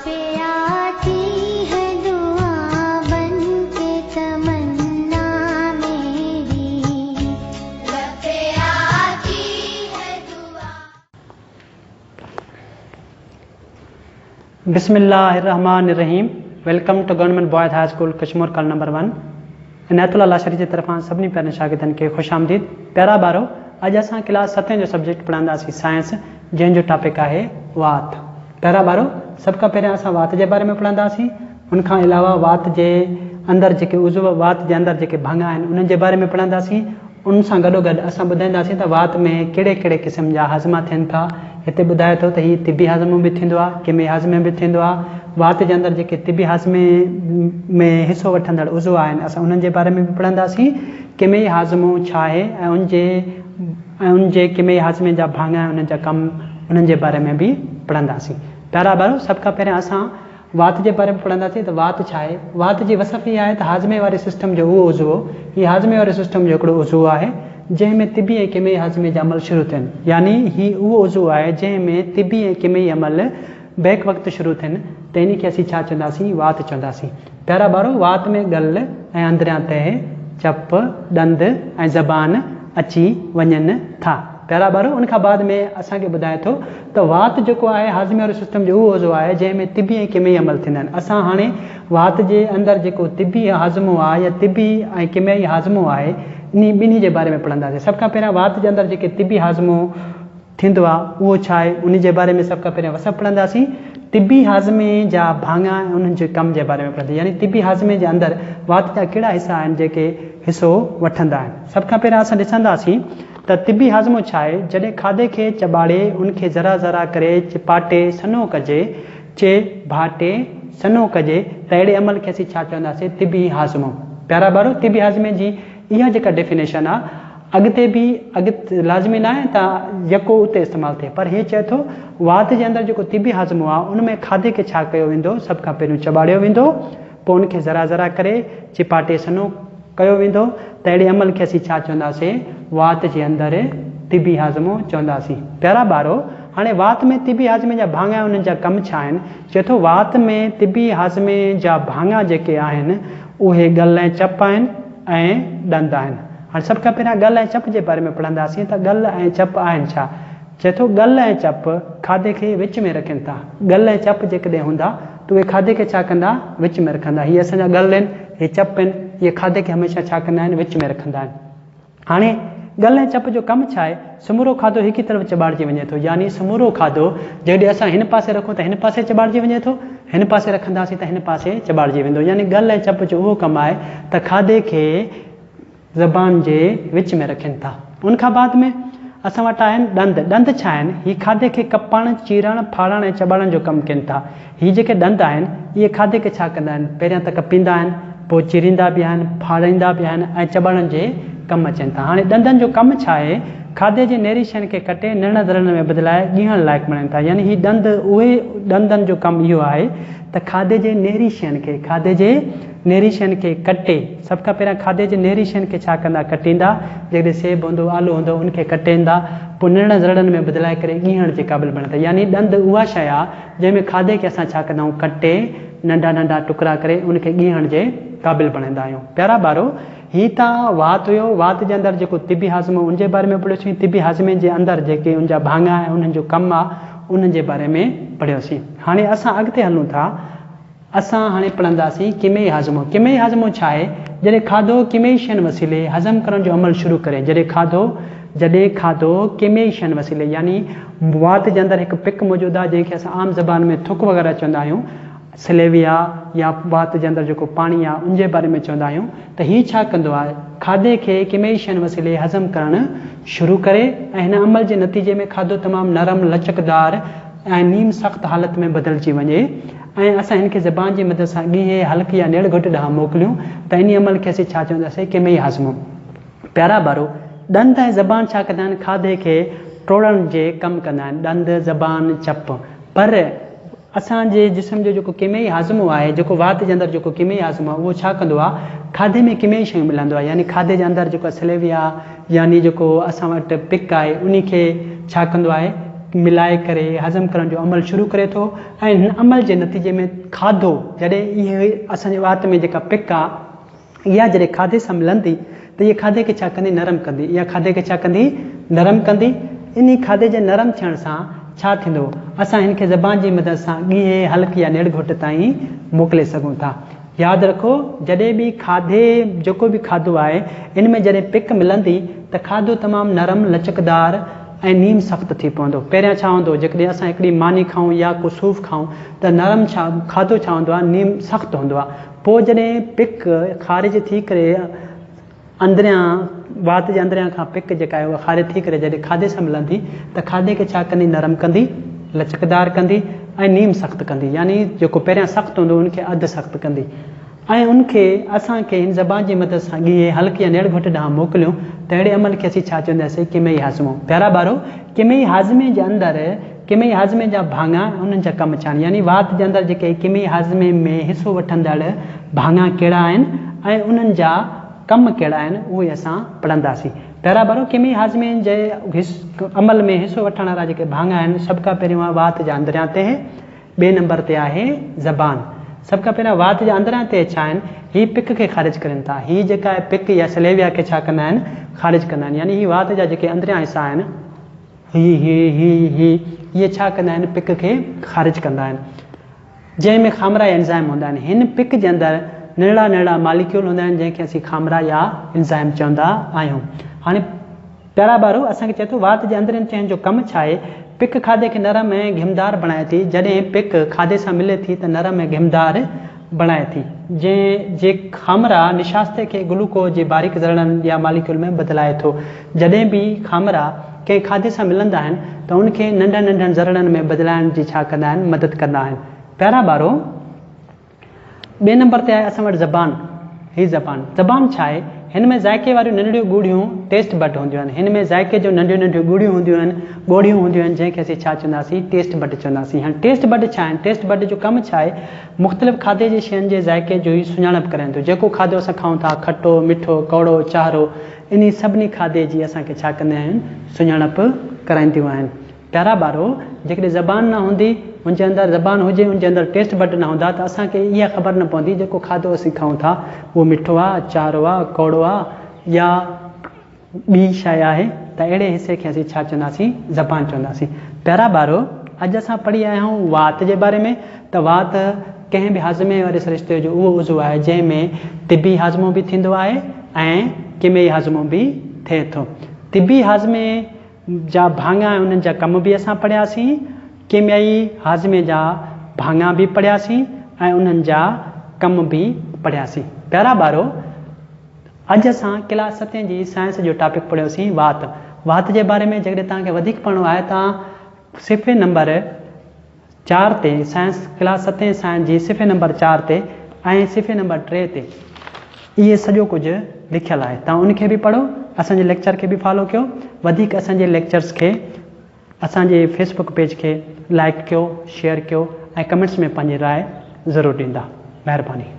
पे आती है दुआ बन के तमन्ना मेरी। लब पे आती है दुआ। बिस्मिल्लाहिर्रहमानिर्रहीम। Welcome to government boys high school Kashmore call number 1। Inayatullah Lashari जे तरफ़ां सभिनी प्यारनि शागिर्दनि खे ख़ुशि आमदीद। प्यारा ॿारो, अॼु असां क्लास सतें जो सब्जेक्ट पढ़ंदासीं साइंस, जंहिंजो टॉपिक आहे वात। प्यारा ॿारो, सभ खां पहिरियां असां वात जे बारे में पढ़ंदासीं, उन खां अलावा वात जे अंदरि जेके उज़, वात जे अंदरि जेके भाङा आहिनि उन्हनि जे बारे में पढ़ंदासीं। उन सां गॾोगॾु असां ॿुधाईंदासीं त वात में कहिड़े कहिड़े क़िस्म जा हाज़मा थियनि था। हिते ॿुधाए थो त हीउ तिबी हाज़मो बि थींदो आहे, किमी हाज़मे बि थींदो आहे। वात जे अंदरि जेके तिबी हाज़मे में हिसो वठंदड़ उज़ो आहिनि असां उन्हनि जे बारे में बि पढ़ंदासीं। किमी हाज़मो छा आहे ऐं उनजे किमी हाज़मे जा भाङा ऐं उन्हनि जा कमु, उन्हनि जे बारे में बि पढ़ंदासीं। प्यारा ॿारो, सभ खां पहिरियां असां वात जे बारे में पढ़ंदासीं त वात छा आहे। वात जी वसफ़ इहा आहे त हाज़मे वारे सिस्टम जो उहो उज़ो, हीउ हाज़मे वारे सिस्टम जो हिकिड़ो उज़ो आहे जंहिंमें तिबी ऐं किमी हाज़मे जा अमल शुरू थियनि। यानी हीउ उहो उज़ो आहे जंहिंमें तिबी ऐं किमी अमल बैक वक़्तु शुरू थियनि, त इन खे असीं छा चवंदासीं? वात चवंदासीं। प्यारा ॿारो, वात में ॻल ऐं अंदरियां तह, चप, ॾंद ऐं ज़बान अची वञनि था। प्यारा ॿारो, उन खां बाद में असांखे ॿुधाए थो त वात जेको आहे हाज़मे वारो सिस्टम जो उहो उज़ो आहे जंहिंमें तिबी ऐं किमी अमल थींदा आहिनि। असां हाणे वात जे अंदरि जेको तिबी हाज़मो आहे या तिबी ऐं किमियाई हाज़मो आहे, इन ॿिन्ही जे बारे में पढ़ंदासीं। सभ खां पहिरियां वात जे अंदरि जेके तिबी हाज़मो थींदो आहे उहो छा आहे, उन जे बारे में सभ खां पहिरियां वसफ़ पढ़ंदासीं। तिबी हाज़मे जा भाङा ऐं उन्हनि जे कम जे बारे में पढ़ंदासीं। यानी तिबी हाज़मे जे अंदरि वात जा कहिड़ा हिसा आहिनि जेके हिसो वठंदा आहिनि। सभ खां पहिरियां असां ॾिसंदासीं त तिबी हाज़मो छा आहे। जॾहिं खाधे खे चबाड़े उनखे ज़रा ज़रा करे चिपाटे सनो कजे, चे भाटे सनो कजे, त अहिड़े अमल खे असीं छा चवंदासीं? तिबी हाज़मो। प्यारा ॿारो, तिबी हाज़मे जी इहा जेका डेफिनेशन आहे अॻिते बि अॻिते लाज़मी न आहे त यको उते इस्तेमालु थिए, पर हीअ चए थो वात जे अंदरि जेको तिबी हाज़मो आहे उन में खाधे खे छा कयो वेंदो? सभ खां पहिरियों चबाड़ियो वेंदो, पोइ उनखे ज़रा ज़रा करे चिपाटे सनो कयो वेंदो, त अहिड़े अमल खे असीं छा चवंदासीं? वात जे अंदरि तिबी हाज़मो चवंदासीं। प्यारा ॿारो, हाणे वात में तिबी हाज़मे जा भाङा उन्हनि जा कमु छा आहिनि? चए थो वात में तिबी हाज़मे जा भाङा जेके आहिनि उहे ॻल ऐं चप आहिनि ऐं ॾंद आहिनि। हाणे सभ खां पहिरियां ॻल ऐं चप जे बारे में पढ़ंदासीं त ॻल ऐं चप आहिनि छा। चए थो ॻल ऐं चप खाधे खे विच में रखनि था। ॻल ऐं चप जेकॾहिं हूंदा त उहे खाधे खे छा कंदा? विच में रखंदा। हीअ असांजा ॻल आहिनि, हीअ चप आहिनि, इहे खाधे खे हमेशह छा कंदा आहिनि? विच में रखंदा आहिनि। हाणे ॻल ऐं चप जो कमु छा आहे? समूरो खाधो हिकु ई तरफ़ चबाड़िजी वञे थो। यानी समूरो खाधो जॾहिं असां हिन पासे रखूं त हिन पासे चबाड़िजी वञे थो, हिन पासे रखंदासीं त हिन पासे चबाड़िजी वेंदो। यानी ॻल ऐं चप जो उहो कमु आहे त खाधे खे ज़बान जे विच में रखनि था। उन खां बाद में असां वटि आहिनि ॾंद। ॾंद छा आहिनि? हीअ खाधे खे कपणु, चीरणु, फाड़णु ऐं चबाड़ण जो कमु कनि था। हीअ जेके ॾंद आहिनि इहे खाधे खे छा कंदा आहिनि? पहिरियां त कपींदा आहिनि, पोइ चीरींदा बि आहिनि, फाड़ींदा बि आहिनि ऐं चबाड़ण जे कमु अचनि था। हाणे ॾंदनि जो कमु छा आहे? खाधे जे नेरी शयुनि खे कटे नरण ज़रनि में बदिलाए ॻीहण लाइक़ु बणाइनि था। यानी हीअ ॾंद, उहे ॾंदनि जो कमु इहो आहे त खाधे जे नेरी शयुनि खे, खाधे जे नेरी शयुनि खे कटे, सभ खां पहिरियां खाधे जे नेरी शयुनि खे छा कंदा? कटींदा। जेकॾहिं सेब हूंदो, आलू हूंदो, उनखे कटींदा, पोइ नरण ज़रड़नि में बदिलाए करे ॻीहण जे क़ाबिल बणाइंदा। यानी ॾंद उहा शइ आहे जंहिंमें खाधे खे असां छा कंदा आहियूं? कटे नंढा नंढा टुकड़ा करे उनखे ॻीहण जे क़ाबिल बणाईंदा आहियूं। प्यारा ॿारो, हीअ तव्हां वात हुयो, वात जे अंदरि जेको तिबी हाज़मो उनजे बारे में पढ़ियोसीं, तिबी हाज़मे जे अंदरि जेके उनजा भाङा ऐं उन्हनि जो कमु आहे उन्हनि जे बारे में पढ़ियोसीं। हाणे असां अॻिते हलूं था। असां हाणे पढ़ंदासीं किमियाई हाज़मो। किमियाई हाज़मो छा आहे? जॾहिं खाधो किमियाई शयुनि वसीले हज़म करण जो अमल शुरू करे, जॾहिं खाधो किमियाई शयुनि वसीले, यानी वात जे अंदरि हिकु पिक मौजूदु आहे जंहिंखे असां आम ज़बान में थुक वग़ैरह चवंदा आहियूं, सलेविया या वात जे अंदरि जेको पाणी आहे उनजे बारे में चवंदा आहियूं, त हीअ छा कंदो आहे? खाधे खे किमियाई शयुनि वसीले हज़म करणु शुरू करे ऐं हिन अमल जे नतीजे में खाधो तमामु नरम, लचकदार ऐं नीम सख़्तु हालत में बदिलजी वञे ऐं असां हिनखे ज़बान जी मदद सां ॻीहे, हल्क या नेड़ घुट ॾांहुं मोकिलियूं त इन अमल खे असीं छा चवंदासीं? किमियाई हाज़मो। प्यारा ॿारो, ॾंद ऐं ज़बान छा कंदा आहिनि? खाधे खे टोड़ण जे कमु कंदा आहिनि, ॾंद, ज़बान, चप। पर असांजे जिस्म जो जेको किमियाई हाज़मो आहे, जेको वात जे अंदरि जेको किमियाई हाज़मो आहे, उहो छा कंदो आहे? खाधे में किमियाई शयूं मिलंदो आहे। यानी खाधे जे अंदरि जेको सलेविया यानी जेको असां वटि पिक आहे उन खे छा कंदो आहे? ملائي ڪري هضم ڪرڻ جو عمل شروع ڪري ٿو ۽ هن عمل جي نتيجي ۾ کاڌو جڏهن اهي اسان جي وات ۾ جيڪا پڪ آ اها جڏهن کاڌي سان ملندي ته اها کاڌي کي ڇا ڪندي نرم ڪندي اها کاڌي کي ڇا ڪندي نرم ڪندي انهي کاڌي جي نرم ٿيڻ سان ڇا ٿيندو اسان هن کي زبان جي مدد سان ڳيهي حلق يا نڙگهٽ تائين موڪلي سگهون ٿا ياد رکو جڏهن به کاڌي جيڪو به کاڌو آهي ان ۾ جڏهن پڪ ملندي ته کاڌو تمام نرم لچڪدار ۽ نيم سخت ٿي پوندو. پهريان ڇا هوندو هو، جيڪڏهن اسان هڪڙي ماني کائون يا ڪو صوف کائون ته نرم ڇا، کاڌو ڇا هوندو آهي، نيم سخت هوندو آهي. پوء جڏهن پڪ خارج ٿي ڪري اندريان، وات جي اندريان کان پڪ جيڪا آهي اها خارج ٿي ڪري جڏهن کاڌي سان ملندي ته کاڌي کي ڇا ڪندي، نرم ڪندي، لچڪدار ڪندي ۽ نيم سخت ڪندي يعني جيڪو پهريان سخت هوندو ان کي اڌ سخت ڪندي. ۽ ان کي اسان کي هن زبان جي مدد سان ڳيهي حلق يا نيڙگهٽ ڏانهن موڪليون ته اهڙي عمل کي اسين ڇا چونداسين؟ ڪيميائي هاضمو. پيارا ٻارو! ڪيميائي هاضمي جي اندر ڪيميائي هاضمي جا ڀاڱا ۽ انهن جا ڪم ڇا آهن؟ يعني وات جي اندر جيڪي ڪيميائي هاضمي ۾ حصو وٺندڙ ڀاڱا ڪهڙا آهن ۽ انهن جا ڪم ڪهڙا آهن اهي اسان پڙهنداسين. پيارا ٻارو! ڪيميائي هاضمي جي عمل ۾ حصو وٺڻ وارا جيڪي ڀاڱا آهن سڀ کان پهريون آهي وات جا اندريان تهه، ٻئي نمبر تي آهي زبان. سڀ کان پهريان وات جا اندريان تهه ڇا آهن؟ هي پڪ کي خارج ڪرين ٿا. هي جيڪا آهي پڪ يا سليويا کي ڇا ڪندا آهن؟ خارج ڪندا آهن. يعني هي وات جا جيڪي اندريان حصا آهن، هي، هي، هي، هي، اهي ڇا ڪندا آهن؟ پڪ کي خارج ڪندا آهن. جنهن ۾ خامرا يا انزائم هوندا آهن. هن پڪ جي اندر ننڍڙا ننڍڙا ماليڪيول هوندا آهن جنهن کي اسين خامرا يا انزائم چوندا آهيون. هاڻي. پيارا ٻارو! اسان کي چئي ٿو، وات جي اندرين تهن جو ڪم ڇا آهي؟ پڪ کاڌي کي نرم ۽ گهمدار بڻائي ٿي. جڏهن پڪ کاڌي سان ملي ٿي ته نرم ۽ گهمدار بڻائي ٿي. جنهن جي خامرا نشاستي کي گلوڪوز جي باريڪ ذرڙن يا ماليڪيول ۾ بدلائي ٿو. جڏهن به خامرا ڪنهن کاڌي سان ملندا آهن ته ان کي ننڍن ننڍن ذرڙن ۾ بدلائڻ جي ڇا ڪندا آهن؟ مدد ڪندا آهن. پيارا ٻارو! ٻئي نمبر تي آهي اسان وٽ زبان. هي زبان. زبان ڇا آهي؟ هن ۾ ذائقي واريون ننڍڙيون ڳوڙهيون، Taste Bud، هونديون آهن. هن ۾ ذائقي جون ننڍيون ننڍيون ڳوڙهيون هونديون آهن، ڳوڙهيون هونديون آهن، جنهن کي اسين ڇا چونداسين؟ Taste Bud چونداسين. هاڻي Taste Bud ڇا آهن؟ Taste Bud جو ڪم ڇا آهي؟ مختلف کاڌي جي شين جي ذائقي جي سڃاڻپ ڪرائين ٿو. جيڪو کاڌو اسان کائون ٿا، کٽو، مٺو، ڪؤڙو، چارو، انهي سڀني کاڌي جي اسان کي ڇا ڪنديون آهن؟ سڃاڻپ ڪرائينديون آهن. پيارا ٻارو! جيڪڏهن زبان نه هوندي، ان جي اندر زبان هجي، ان جي اندر ٽيسٽ بڊ نه هوندا ته اسان کي اها خبر نه پوندي جيڪو کاڌو اسين کائون ٿا اهو مٺو آ، چارو آ، ڪؤڙو آ يا ٻي شيء آهي ته اهڙي حصي کي اسين ڇا چونداسين؟ زبان چونداسين. پيارا ٻارو! اڄ اسان پڙهي آيا آهيون وات جي باري ۾ ته وات ڪنهن به هاضمي واري سرشتي جو اهو عضو آهي جنهن ۾ طبي هاضمو به ٿيندو آهي ۽ ڪيميائي هاضمو به ٿئي ٿو. طبي هاضمي جا ڀاڱا ۽ انهن جا ڪم به اسان پڙهياسين، ڪيميائي هاضمي جا ڀاڱا به پڙهياسين ۽ انهن جا ڪم به پڙهياسين. پيارا ٻارو! اڄ اسان ڪلاس ستين جي سائنس جو ٽاپڪ پڙهيوسين وات. وات جي باري ۾ جيڪڏهن توهان کي وڌيڪ پڙهڻو آهي ته صفحي نمبر چار تي سائنس ڪلاس ستين سائنس جي صفحي نمبر چار تي ۽ صفحي نمبر ٽي تي اهي سڄو ڪجهه لکيل آهي توهان ان کي به پڙهو اسان جي ليڪچر کي به فالو ڪيو وڌيڪ اسان جي ليڪچرس کي اسان جي فيس بڪ پيج کي لائڪ ڪيو شيئر ڪيو ۽ ڪمينٽس ۾ پنهنجي راء ضرور ڏيندا مهرباني.